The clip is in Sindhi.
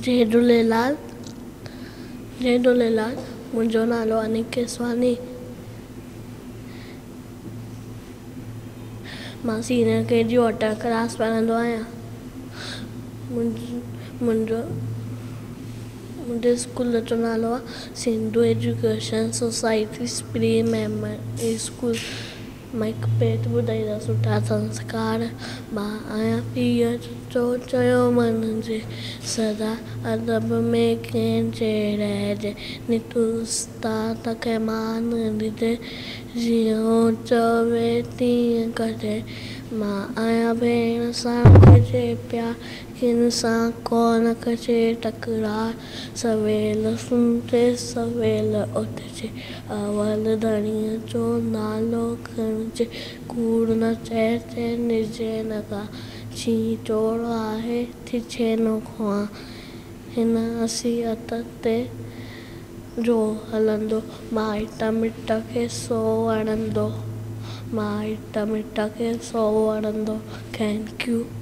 جئي جهوليلال، جئي جهوليلال، منهنجو نالو انيڪ ڪيسواڻي. مان سينيئر ڪي جي واٽر ڪلاس پڙهندو آهيان. منهنجو منهنجي اسڪول جو نالو آهي سنڌو ايجوڪيشن سوسائٽي پري اسڪول. مان هڪ بيت ٻڌائيندس سٺا سنسڪار مان آهيان پيءُ جو چيو مڃجي سدا ادب ۾ ڪنهن جي رهجي نت استاد کي مان ڏجي جيئن هو چوي تيئن ڪجي مان آهيان ڀيڻ سان ڪجي پيار ڪن سان ڪونه ڪجي تڪرار سويل سمهجي سويل اٿجي اول ڌڻيءَ جو نالو کڻجي ڪوڙ نه چئجي ڏجي نه گار شينهن چور آهي ڇيڇي نه کوهان هن نصيحت تي جو هلندو مائٽ مٽ کي سو وڻندو مائٽ مٽ کي سو وڻندو thank you.